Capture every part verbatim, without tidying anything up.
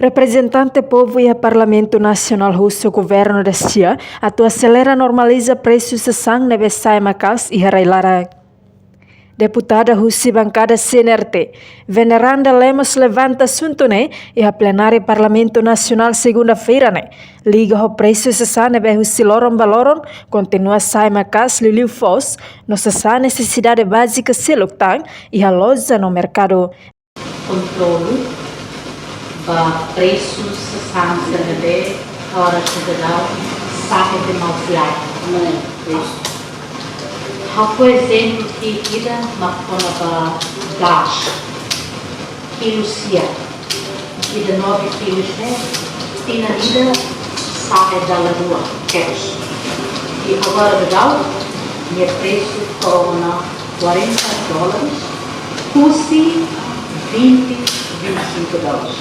Reprezentante povu iha Parlamentu Nasionál husu governu da sia atu aselera normaliza presu sasán ne'ebé sa'e maka'as iha rai-laran. Deputada husi bankada C N R T, Veneranda Lemos, levanta asuntu ne'e iha plenária Parlamentu Nasionál segunda-feira ne'e, liga ho presu sasán ne'ebé husi loron ba loron kontinua sa'e maka'as liuliu foos no sasán nesesidade bázika seluk tan iha loja no merkadu. Kontrolu ba presu sasán sira ne'ebé oras ne'e daudaun sa'e de mau fiar. Ha'u fó ezemplu ki'ik ida mak kona-ba gás. Kilu sia, ida nove kilus ne'e, tinan ida sa'e dala rua, queres. I agora daudaun, nia presu to'o ona quarenta dólares, husi vinte, vinte e cinco dólares.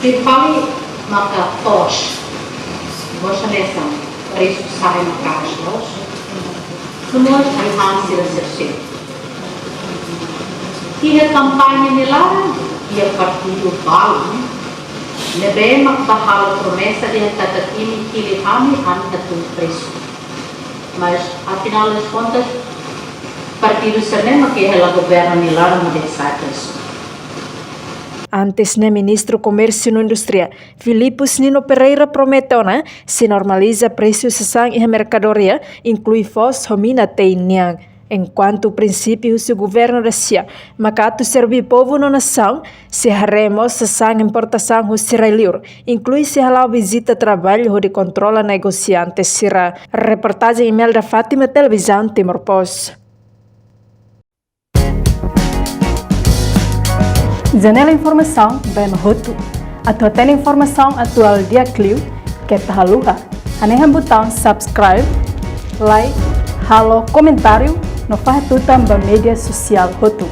Depois, maka foos, mós hanesan, presu sa'e maka'as loos, no mós ai-han sira sira. Iha kampaña nia laran, iha partidu balu ne'ebé mak bá halo promesa dehan katak imi hili ami, ami atu tun presu. Mas, afinál das contas, partidu sira-ne'e mak iha governu nia laran mak dehan sa'e presu. Antes ne'e, Ministru Komérsiu no Indústria, Filipus Nino Pereira, promete ona sei normaliza presu sasán iha merkadoria, inklui foos ho mina-tein nian. Enkuantu prinsípiu husi governu da sia maka atu serví povu no nasaun, sei haree mós sasán importasaun husi rai-liur, inklui sei hala'o vizita traballu hodi kontrola negosiante sira. Reportajen Imelda Fátima, Televizaun Timor Post. Janela informasaun ba ema hotu. Atu hatene informasaun atuál di'ak liu, keta haluha hanehan butaun subscribe, like, halo komentáriu no fahe tutan ba média sosiál hotu.